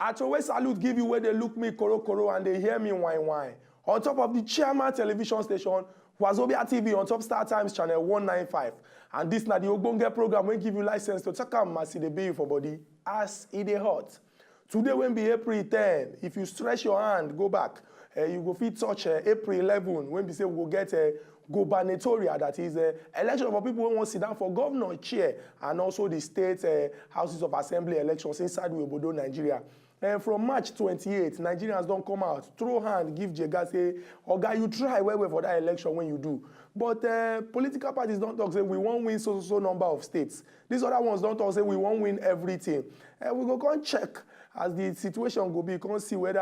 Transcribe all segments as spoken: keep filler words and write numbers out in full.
I throway salute give you wey dey look me korokoro and dey hear me whine whine. On top of the Chairman television station, Wazobia T V on top Star Times channel one nine five. And this na the ogbonge program wey give you license to talk am as e dey be you for body, as e dey hot. Today wey be April ten, if you stretch your hand go back, eh, you go fit touch, eh, April eleven, wey be say we go get, eh, gubernatorial, that is, eh, election for people wey wan sit down for governor chair, and also the state, eh, houses of assembly elections inside we obodo Nigeria. And from March twenty-eight, Nigerians don come out, throw hand, give Jega, say, "Oga, you try well well for that election wey you do." But, eh, political parties don talk say we wan win so, so, so number of states. These other ones don talk say we wan win everything. Eh, we go come check as the situation go be, come see whether,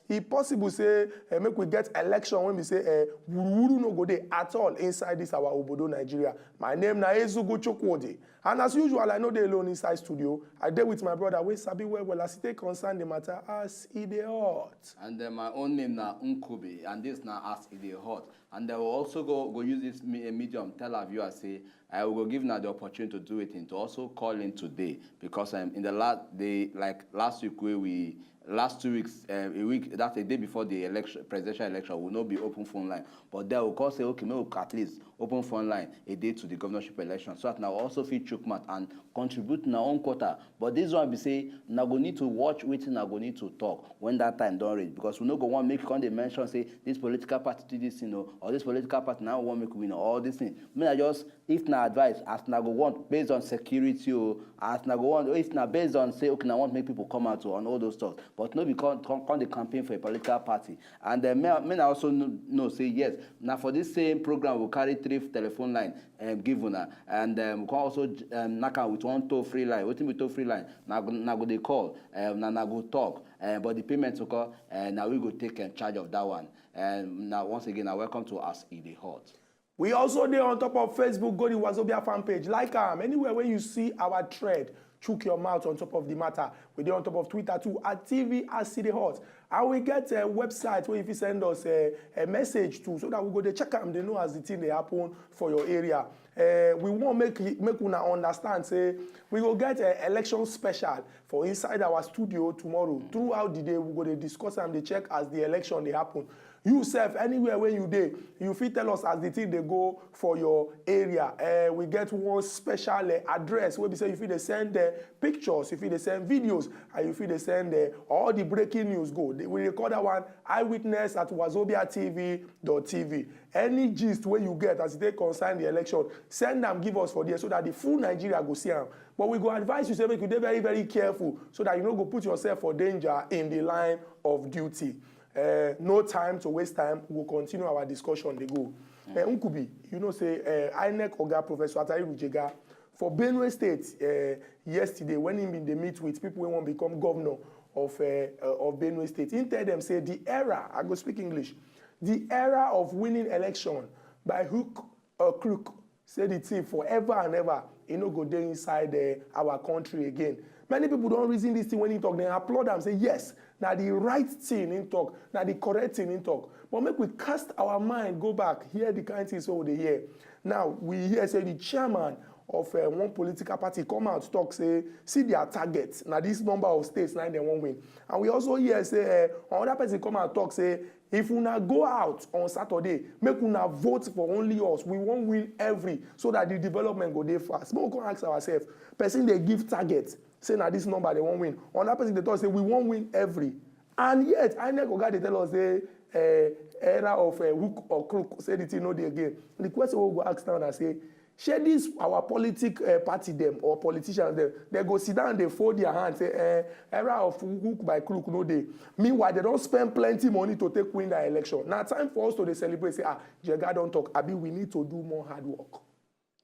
eh, e possible say, eh, make we get election wey be say, eh, wuruwuru no go dey at all inside this our obodo Nigeria. My name na Ezugu Chukwudi. And as usual, I no dey alone inside studio. I dey with my brother wey sabi well well as e take concern the matter as e dey hot. And then my own name na Nkubi, and this na as e dey hot. And then we also go, go use this me-, medium tell our viewers say, I will go give now the opportunity to do it and to also call in today, because, um, in the last day, like last week, where we last two weeks, um, a week, that's a day before the election, presidential election, will not be open phone line. But they will call say, "Okay, make we at least open phone line a day to the governorship election, so that now also fit chook mouth and contribute in our own quarter." But this one be say, now go need to watch wetin now go need to talk when that time don reach, because we no go wan make come dey mention say this political party do this thing o, or this political party now wan make we win, or all this thing. Make I just, if na advice, as na go want based on security o, as na go want, if na based on say, okay, na want make people come out o, and all those stuff. But no be come, come, come dey campaign for a political party. And then me, me na also know, know say yes, na for this same program we carry three telephone line, um, give una, and, um, we can also, um, knock am with one toll free line. Wetin be toll free line? Na go, na go dey call, um, na, na go talk, um, but the payment to call, um, na we go take, um, charge of that one. And now once again, I welcome to as e dey hot. We also dey on top of Facebook, go the Wazobia fan page, like am. Anywhere where you see our thread, chook your mouth on top of the matter. We dey on top of Twitter too, at T V as e dey hot. And we get a website where you fit send us a, a message to, so that we go dey check am, dey know as the thing dey happen for your area. Eh, we wan make, make una understand say we go get a election special for inside our studio tomorrow. Throughout the day, we go dey discuss am, dey check as the election dey happen. You sef, anywhere where you dey, you fit tell us as the thing dey go for your area. Eh, we get one special, eh, address where be say you fit dey send, eh, pictures, you fit dey send videos, and you fit dey send, eh, all the breaking news go. We dey call that one eyewitness at wazobia T V dot T V. Any gist wey you get as e take concern the election, send am give us for there so that the full Nigeria go see am. But we go advise you say make you dey very, very careful so that you no go put yourself for danger in the line of duty. Eh, no time to waste time. We go continue our discussion dey go. Eh, Nkubi, you know say, eh, INEC oga Professor Atahiru Jega for Benue State, eh, yesterday when he bin dey meet with people wey wan become governor of, eh, eh, of Benue State, he tell them say the era, I go speak English, the era of winning election by hook or crook, say the thing forever and ever, e no go dey inside, eh, our country again. Many people don reason this thing when he talk, dem applaud am, say yes, na the right thing he talk, na the correct thing he talk. But make we cast our mind go back, hear the kind things wey we dey hear. Now, we hear say the chairman of, eh, one political party come out talk say, see their target, na this number of states na dem wan win. And we also hear say, eh, another person come out talk say, if una go out on Saturday, make una vote for only us. We wan win every, so that the development go dey fast. Make we come ask ourselves, person dey give target, say na this number dem wan win. Another person dey talk say we wan win every. And yet, INEC oga dey tell us say, eh, era of, eh, hook or crook, say the thing no dey again. The question we go ask now na say, shey this our politic, eh, party dem or politicians dem, dem go sit down dey fold their hand say, eh, era of hook by crook no dey. Meanwhile, dem don spend plenty money to take win that election. Na time for us to dey celebrate say, ah, Jega don talk, abi we need to do more hard work.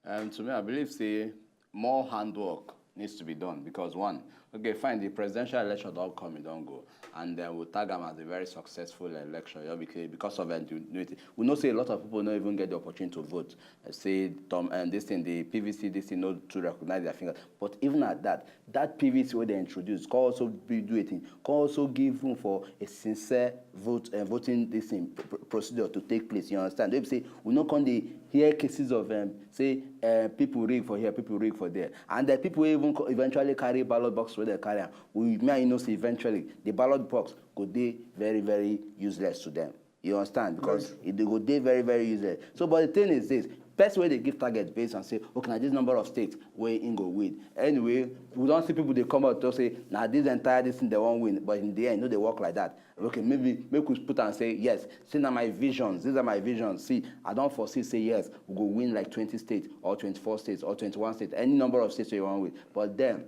Um, to me, I believe say more handwork needs to be done because one, okay, fine, the presidential election don come, e don go, and then we tag am as a very successful election, yeah, because, because of continuity. We know say a lot of people no even get the opportunity to vote. Uh, say Tom and this thing, the P V C, this thing, no to recognize their fingers. But even at that, that P V C wey dem introduce can also be do a thing, can also give room for a sincere vote, uh, voting this thing pr- pr- procedure to take place. You understand? Dem say we no come dey hear cases of um, say uh, people rig for here, people rig for there, and the people wey even co- eventually carry ballot box wey dem carry am. We me and you know say eventually the ballot box go dey very very useless to them. You understand? Because e dey go dey very very useless. So, but the thing is this: person wey dey give target based on say, okay, na this number of states wey im go win. Anyway, we don see people dey come out to say na this entire this thing dem wan win, but in the end, e no dey work like that. Okay, maybe make we put am say, yes, see na my visions, these are my visions. See, I don foresee say, yes, we go win like twenty states or twenty-four states or twenty-one states, any number of states wey you wan win. But then,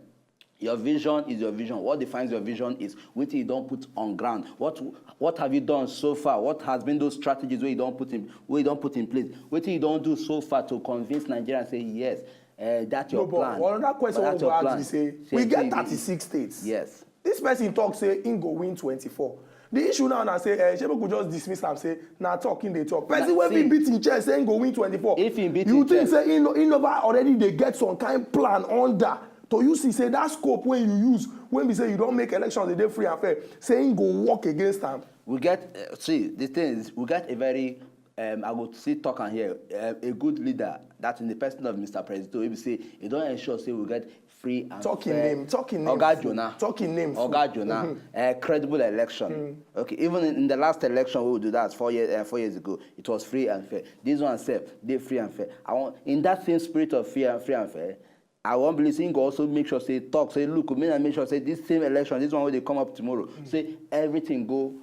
your vision is your vision. What defines your vision is wetin you don put on ground. What what have you done so far? What has been those strategies wey you don put in wey you don put in place? Wetin you don do so far to convince Nigerians say, yes, uh, that's your No, but plan? Another question But we that's go your ask plan. be say Say we get thing- thirty-six states. Yes. This person talk say im go win twenty-four. The issue now na say, eh, shey make we just dismiss am say na talk im dey talk. Person Na- wey fit see- beat im chest say im go win twenty-four. If im beat You im think chest- say im no- im never already dey get some kind plan under? To you see say that scope wey you use, wey be say you don make elections dey dey free and fair, say im go work against am. We get uh, see the thing is we get a very um, I go still talk am here, uh, a good leader that in the person of Mister President wey be say e don ensure say we get free and Talk im fair. Name, talk im name. Oga Full. Jonah. Talk im name. Full. Oga Jonah. Uh, credible election. Okay, even in, in the last election we do that four years uh, four years ago, it was free and fair. This one sef dey free and fair. I want in that same spirit of free and free and fair. I wan believe say im go also make sure say talk say look make I make sure say this same election, this one wey dey come up tomorrow, say everything go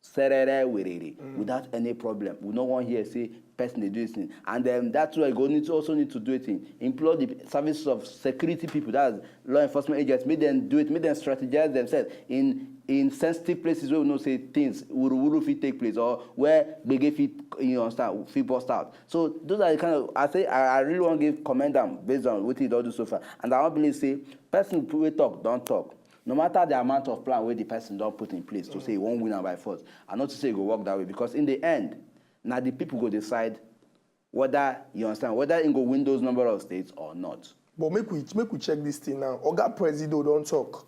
serere werere without any problem. We no wan hear say person dey do this thing. And um, that's why you go need to also need to do a thing. Employ the services of security people, that's law enforcement agents, make them do it, make them strategize themselves in in sensitive places where we know say things wuruwuru fit take place or where gbege fit you understand fit burst out. So those are the kind of I say I, I really wan give commend am based on wetin he don do so far, and I wan believe say person wey talk don talk. No matter the amount of plan wey the person don put in place to say he wan win am by force, I no think say e go work that way because in the end, na the people go decide whether you understand whether he go win those number of states or not. But make we make we check this thing now. Oga Presido don talk.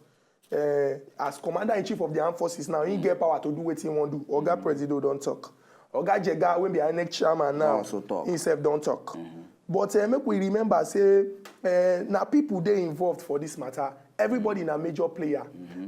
Uh, as commander in chief of the armed forces now, he get power to do wetin he wan do. Oga Presido don talk. Oga Jega, wey be INEC chairman now, Also talk. Himself don talk. But uh, make we remember say uh, na people dey involved for this matter. Everybody na major player.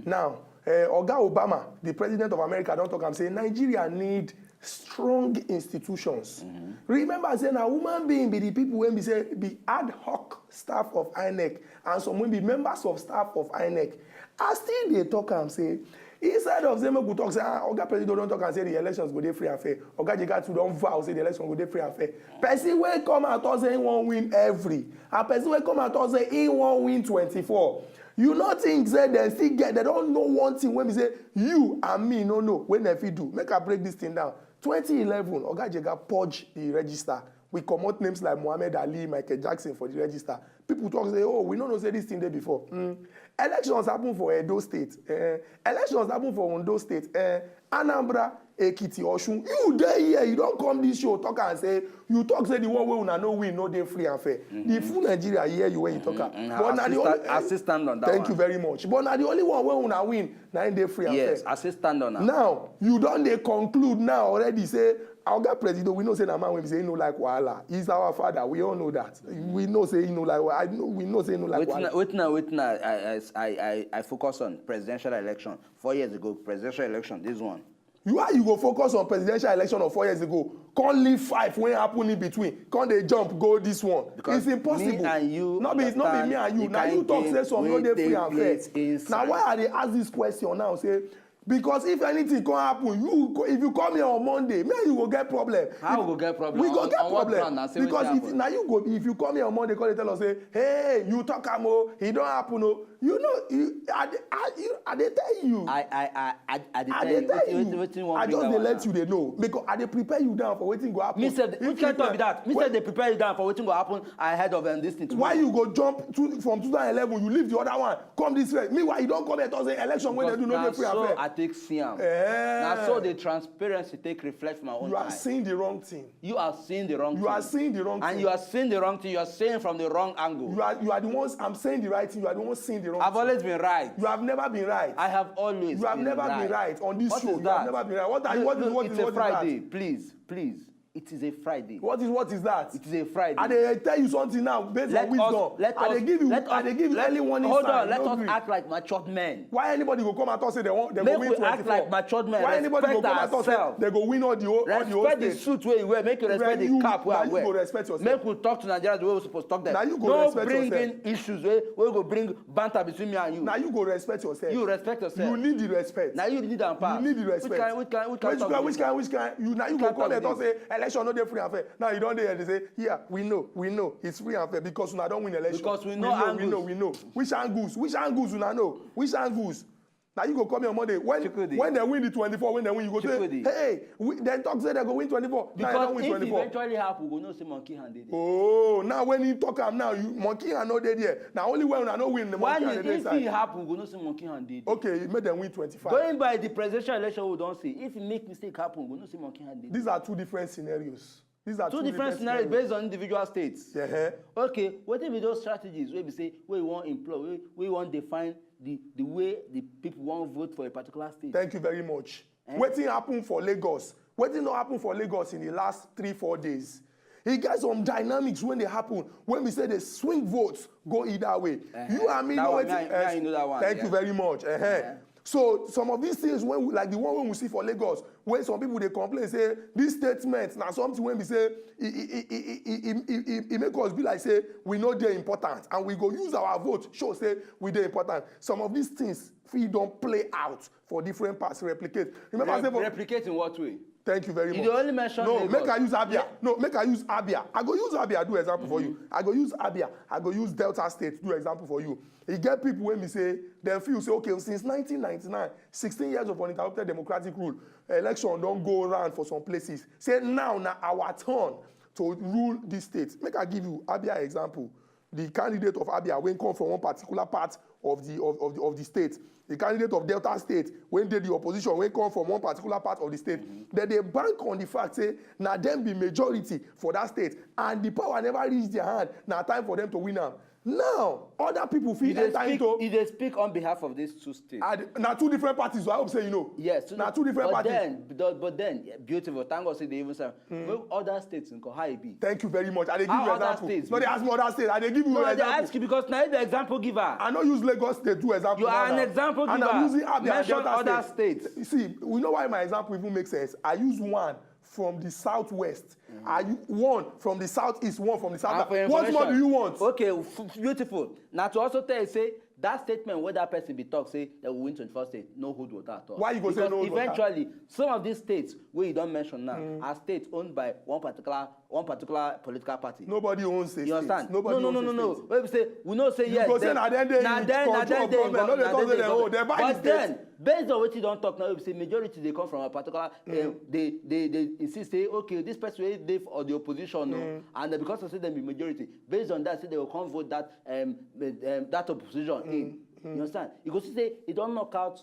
Now, uh, Oga Obama, the president of America, don talk am say Nigeria need strong institutions. Remember say na human being be the people wey be say be ad hoc staff of INEC and some wey be members of staff of INEC. I still dey talk am say instead of say make we talk say ah, Oga Presido don talk am say the elections go dey free and fair. Oga Jega too don vow say the election go dey free and fair. Person wey come out talk say he wan win every and person wey come out talk say he wan win twenty-four. You no think say dem still get dem don know one thing wey be say you and me no know wey dem fit do. Make I break this thing down. Twenty eleven, Oga Jega purge the register. We comot names like Muhammad Ali, Michael Jackson for the register. People talk say, oh, we no know say this thing dey before. Mm. Elections happen for Edo State. Eh, elections happen for Ondo State. Eh, Anambra, Ekiti, Osun. You dey here, you don come this show talk and say you talk say the one wey una no win no dey free and fair. The full Nigeria hear you when you talk am. Mm, But na the assistant- only assistant on that thank one. You very much. But na the only one wey una win na im dey free and Yes, fair. Assistant on am. Now you don dey conclude now already say Oga Presido, we know say na man wey be say he no like wahala. He's our father. We all know that. We know say he no like wahala. I know, we know say he no like Wetin I- wahala. wetin I- wetin I- I I I I focus on presidential election four years ago, presidential election, this one. You how you go focus on presidential election of four years ago, come leave five wey happen in between, come dey jump go this one. Because It's impossible. Me and you No be no be understand me and you. the Na kind you talk game say some no wey dey free take and fair. place inside. Na why I dey ask this question now say because if anything come happen, you go, if you come here on Monday, me and you go get problem. How If- we go get problem? We go On- get on what problem ground na say wetin because if happen? Na you go if you come here on Monday come dey tell us say hey you talk am o, e don happen o. You know you I dey I, you, I dey tell you. I I I I I dey I tell dey you tell wetin you. wetin wetin wan I bring just that dey one let now. You dey know because I dey prepare you down for wetin go happen. Me sef, If which you kind talk be tell- that? Me sef dey prepare you down for wetin go happen ahead of um, this thing tomorrow. Why you go jump to, from two thousand eleven, you leave the other one, come this way. Meanwhile, you don come here talk say election wey dem do no Na dey free so and fair. I take see am. Eh. Na so the transparency take reflect for my own You are eye. Seeing the wrong thing. You are seeing the wrong You thing. Are seeing the wrong And thing. You are seeing the wrong thing. You are seeing from the wrong angle. You are you are the ones I'm saying the right thing. You are the ones seeing the wrong I've thing. Always been right. You have never been right. I have always. You have Been never right. Been right on this What show. Is You that? Have never been right. What are you? Look, What is look, what it's is a what is Friday. That? Please, please. It is a Friday. What is what is that? It is a Friday. I dey tell you something now based Let on wisdom. Us, let I us, dey give you. Let us, I dey give you let, early warning hold sign. On. Let No us gree. Act like matured men. Why anybody go come and talk say they want they Make go win we twenty-four? Act like matured men. Why anybody go Respect come and talk say ourselves. They go win all the whole all the whole Respect the state? Suit wey you wear. Make you respect Then the you- cap wey na I you wear. Go respect yourself. Make we talk to Nigerians the way we suppose talk them. Na you go No respect bringing yourself. Issues wey wey go bring banter between me and you. Na you go respect yourself. You respect yourself. You need the respect. Na you need am pass. You need the respect. Which kind which kind which kind Which talk kind, be which this? kind, which kind? You now you go Which kind come and talk talk say election no dey free and fair. Now you don dey here dey say, yeah, we know, we know it's free and fair because una don win election. Because we we know know, we angles. know, we know. Which angles? Which angles una know? Which angles? Now you go come here on Monday when Chukwudi. When they win the twenty-four, when they win, you go say, Chukwudi. Hey, we, dem talk say they go win twenty-four. Now you Because don win if twenty-four. Eventually happen, we go know say monkey hand dey there. Oh, now when you talk am now, you monkey hand no dey there. Na only when una no win the Why monkey you hand dey dey if it inside. Happen, we go know say monkey hand dey there. Okay, make dem win twenty-five. Going by the presidential election we don see, if you make mistake happen, we go know say monkey hand dey there. These are two different scenarios. These are Two different scenarios based on individual states. Yeah. Okay, wetin be those strategies wey be say wey you wan employ, wey wey you wan define the the way the people wan vote for a particular state? Thank you very much. Eh? Wetin happen for Lagos? Wetin no happen for Lagos in the last three four days? E get some dynamics wey dey happen wey be say dey swing votes go either way. Eh, You and me that know one, wetin. me and- me and you know that one, Thank yeah. You very much. Eh, eh. Yeah. So some of these things, when we, like the one wey we see for Lagos, when some people dey complain say this statement na something wey be say e e e e e e e e e make us be like say we no dey important and we go use our vote show say we dey important. Some of these things fit don play out for different parts, replicate. Remember Re- say for Replicate in what way? Thank you very You much. dey only mention No, Lagos. Make I use Abia. No, make I use Abia. I go use Abia do example for you. I go use Abia. I go use Delta State do example for you. E get people wey be say dem feel say okay, since nineteen ninety-nine, sixteen years of uninterrupted democratic rule, election don go round for some places. Say now na our turn to rule this state. Make I give you Abia example. The candidate of Abia wey come from one particular part of the of, of the of the state, the candidate of Delta State wey dey the opposition wey come from one particular part of the state, dem dey bank on the fact say na dem be majority for that state and the power never reach their hand. Na time for them to win am. Now other people You fit dey enter speak into. You dey speak on behalf of these two states. And na two different parties. I hope say you know. Yes, Na two different but parties. Then, but, but then, yeah, beautiful. Thank God say they even say well, other states nko, how e be? Thank you very much. I dey give How you other example. States No, be? They ask me other states. I dey give you No, I dey example. Ask you because na you be example giver. I no use Lagos State do example. You now are an now. Example And giver. I'm using Abia and Mention Delta other State. States. You see, you know why my example even makes sense? I use one from the southwest. I u- one from the southeast, one from the And south. for What more do information, You want? Okay, f- beautiful. Now to also tell you say that statement where that person be talk say they will win twenty-four states, no hold water at all. Why you go say Because no hold water? Eventually, some of these states where you don't mention now are states owned by one particular one particular political party. Nobody owns a You state. Understand? Nobody No, no, owns no, a no, no. State. Wey be say we know say You yes. Go say Then na dem dey na in then na control then of dey in government. No, government. they Na talk then say dey oh, they buy the But state. Then, based on what you don't talk now, you say majority they come from a particular. Um, they they they insist say okay, this person wey dey for the opposition, no, and uh, because of say them be majority, based on that, say they will come vote that um, um that opposition in. You understand? You go see say it don't knock out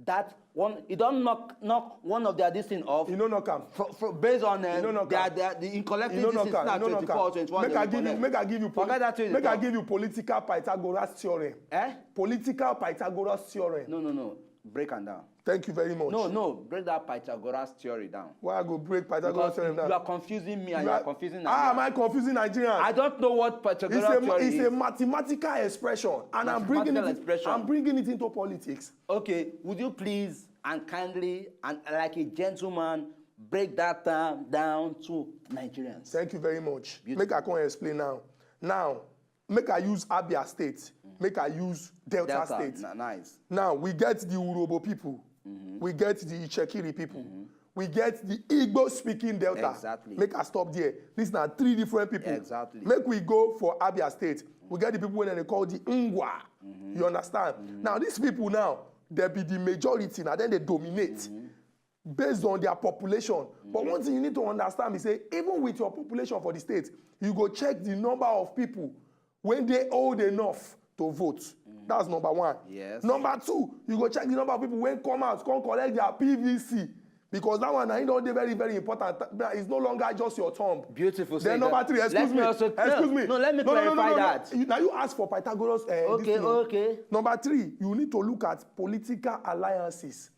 that one. It don't knock knock one of their this thing off. You know, knock am. For, for, based on You know, um, knock their, am. their, the in collecting You know, this is knock now am. You know, knock twenty-four or am. twenty-one. Make They I will give you. Collect. Make I give you Forget that political. thing you Make I talk. Give you political Pythagoras theorem. Eh? Political Pythagoras theorem. No, no, no. Break am down. Thank you very much. No, no. Break that Pythagoras theory down. Why I go break Pythagoras Because theorem you down? are confusing me and You you are are- confusing Ah, am Nigeria. I confusing Nigerians? I don't know what It's Pythagoras a, theory it's is. A mathematical expression, and I'm bringing Mathematical it. Expression. I'm bringing it into politics. Okay, would you please and kindly and like a gentleman break that term down to Nigerians? Thank you very much. Beautiful. Make I come explain now. Now, make I use Abia State. Make I use Delta, Delta, State. Na- nice. Now we get the Urhobo people. We get the Itsekiri people. We get the Igbo speaking Delta. Exactly. Make I stop there. These are three different people. Exactly. Make we go for Abia State. We get the people wey they call the Ngwa. You understand? Now these people now, they be the majority. Now then they dominate based on their population. But one thing you need to understand is say even with your population for the state, you go check the number of people wey dey old enough to vote. That's number one. Yes. Number two, you go check the number of people wey come out come collect their P V C, because that one na e don dey very very important. That is no longer just your thumb. Beautiful. Then Say number that. Three, excuse Let me, also- excuse no, me. No, let me No, no, no, clarify no, no. That. You, now you ask for Pythagoras. Uh, this Okay, thing, oh. Okay. Number three, you need to look at political alliances.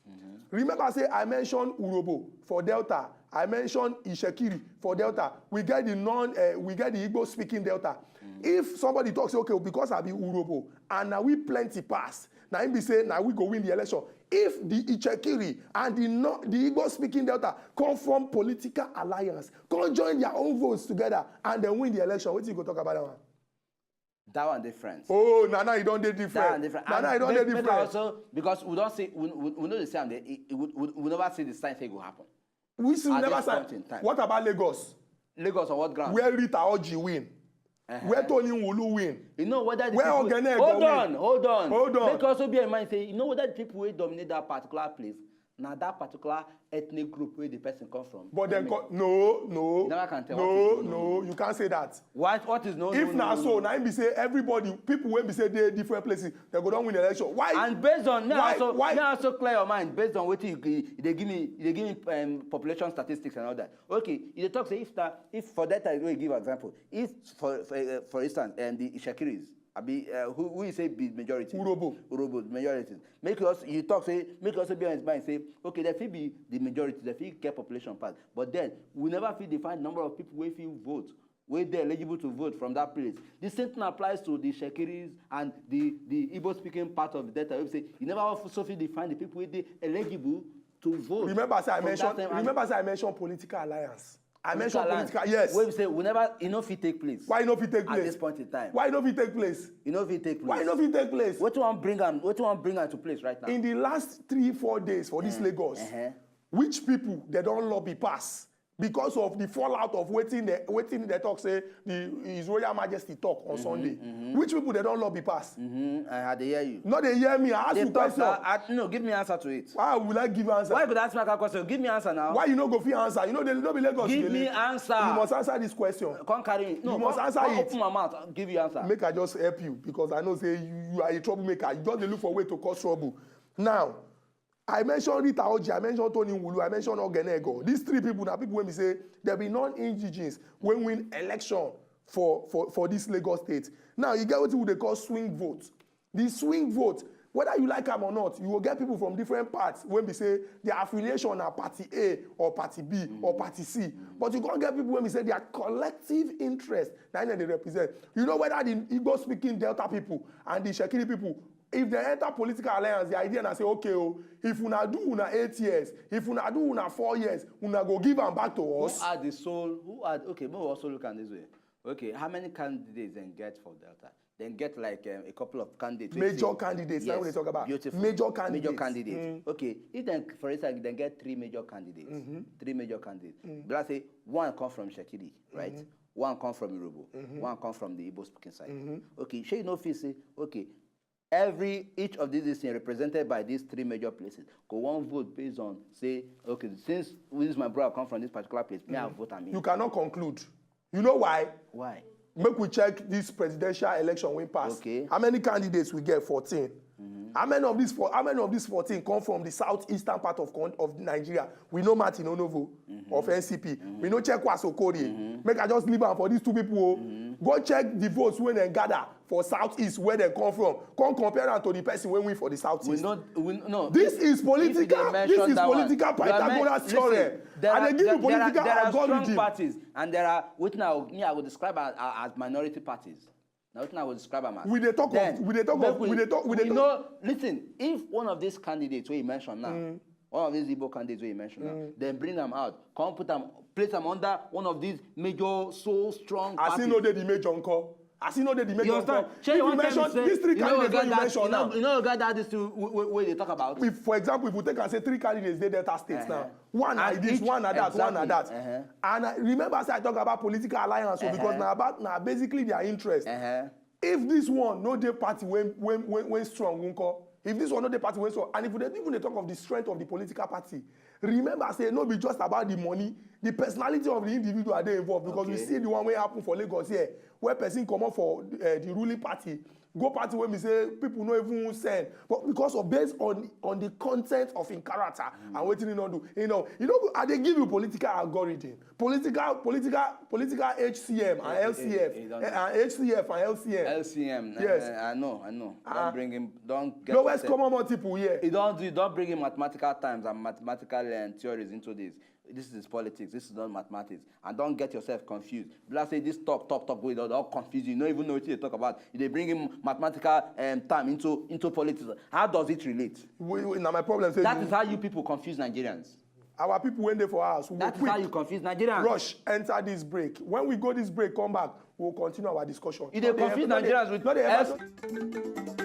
Remember say I mentioned Urobo for Delta. I mentioned Ishekiri for Delta. We get the non, uh, we get the Igbo speaking Delta. If somebody talks, okay, because I be Urobo and now we plenty pass, now him be say now we go win the election. If the Ichekiri and the no, the Igbo speaking Delta come from political alliance, come join their own votes together and then win the election, what you go talk about that one? That one different. Oh, Nana, you don't dey different. That one different. Nana, you don't dey different. Also, because we don't see, we, we, we know the same day. It, it, we, we, we never see the sign say it go happen. We still never sign. What about Lagos? Lagos on what ground? Where Rita Oji win? Uh-huh. Where Tony Wulu win? You know whether the where people, Ogene hold on, hold on, hold on. Make also be in mind say you know whether the people will dominate that particular place. Now that particular ethnic group where the person come from. But then, no, no, you never can tell. No, no, you can't say that. What what is no? If no, not no, so, no. Now be say everybody, people will be say they different places. They go down win the election. Why? And based on me why, also, why? Me also clear your mind based on what you they give me. They give me um, population statistics and all that. Okay, you talk say if that if for that I will give example. If for for, uh, for instance, and um, the Ishakiris, I be uh, who who you say be majority. Urobo. Urobo majority. Make us you talk say make us be honest mind say okay, they fit be the majority, they fit get population part, but then we never fit define number of people wey fit vote wey dey eligible to vote from that place. The same thing applies to the Shekiris and the the Igbo speaking part of the Delta. We say you never also fit define the people wey dey eligible to vote. Remember say I mentioned. Remember say I mentioned political alliance. I mentioned political. Yes. Wey be say we never. E no fit take place. Why e no fit take place at this point in time? Why e no fit take place? E no fit take place. Why e no fit take place? Wetin wan bring am? Wetin wan bring am to place right now? In the last three four days for this Lagos, which people they don lobby pass? Because of the fallout of wetin they wetin they talk say the His Royal Majesty talk on Sunday. Which people they don lobby pass? I had to hear you. No dey hear me, I ask you question. No, give me answer to it. Why will I give answer? Why you go ask me that question? Give me answer now. Why you no go fit answer? You know they no be Lagos. Give me answer. You must answer this question. Come carry me. No, you must answer it. Open my mouth, give you answer. Make I just help you because I know say you, you are a troublemaker. You just dey look for way to cause trouble. Now, I mentioned Rita Oji, I mentioned Tony Wulu, I mentioned Ogene Ego. These three people na people wey be say they be non-indigenous wey win election for for for this Lagos state. Now you get wetin we dey call swing vote. The swing vote, whether you like am or not, you go get people from different parts wey be say their affiliation na party A or party B or party C. But you come get people wey be say their collective interest na im dem dey represent. You know whether the Igbo speaking Delta people and the Shekiri people if they enter political alliance, the idea na say okay oh, if una do una eight years, if una do una four years, una go give am back to us. Who are the sole? Who are okay? But we also look at this way. Okay, how many candidates dem get for Delta? Dem get like um, a couple of candidates. Major candites. Yes, now we talk about beautiful. Major candidates. Major candidates. Mm. Okay, if then for instance dem get three major candidates, mm -hmm. Three major candidates. Mm. But let's say one come from Shekiri, right? Mm -hmm. One come from Yoruba, mm -hmm. One come from the Igbo speaking side. Mm -hmm. Okay, shey you no fit say okay. Every each of these things represented by these three major places go one vote based on say okay since this my brother come from this particular place may I vote am in. You cannot conclude. You know why? Why? Make we check this presidential election wey pass. Okay. How many candidates we get? Fourteen. Mm -hmm. How many of these four? How many of these fourteen come from the southeastern part of of Nigeria? We know Martin Onovo mm -hmm. of N C P. Mm -hmm. We know Chekwas Okorie. Mm -hmm. Make I just leave am for these two people. Oh. Mm -hmm. Go check the votes wey dem gather for southeast where they come from, come compare am to the person wey win for the southeast. We no, we no. This is political. This is political Pythagoras theorem. And they give you political algorithm. There are strong parties, and there are wetin I me I go describe as, as minority parties. Na wetin I go describe am as. We dey talk of we dey talk of we dey talk we dey talk. No, listen. If one of these candidates wey you mention now, mm. One of these Igbo candidates wey you mention now, mm. Then bring am out, come put am, place am under one of these major so strong parties. As he no dey the major nko. As he no dey the major nko. If you mention these three candidates wey you mention now, you know get that this thing wey dey talk about. If for example, if we take am say three candidates dey Delta State uh-huh. Now, one na this, one na that, exactly. One na that. Uh-huh. And I remember say I talk about political alliance uh-huh. Because na about na basically their interest. Uh-huh. If this one no dey party wey wey wey wey strong nko, if this one no dey party wey strong, and if we dey even dey talk of the strength of the political party, remember say no be just about the money, the personality of the individual dey involved because okay. We see the one wey happen for Lagos here, where person comot for uh, the ruling party, go party wey be say people no even send, but because of, based on on the content of him character and wetin he no do, you know, you know, I dey give you political algorithm, political political political H C M and Eh, eh, L C F, eh, eh, don't eh, and H C F and L C M. L C M. Yes. Eh, I know, I know. Ah. Don't bring him. Don't get Lowest upset. Common Multiple here. You don't do. You don't bring in mathematical terms and mathematical uh, theories into this. This is politics. This is not mathematics. And don't get yourself confused. Be like say this talk, talk, talk, wey don don confuse you. You no even know what you talk about. You dey bring in mathematical um, term into into politics. How does it relate? We, we, na my problem say That you- is how you people confuse Nigerians. Our people wey dey for house, we go That is quick how you confuse Nigerians. Rush enter this break. When we go this break, come back, we'll continue our discussion. You dey No dey confuse no dey- Nigerians with no dey ever S-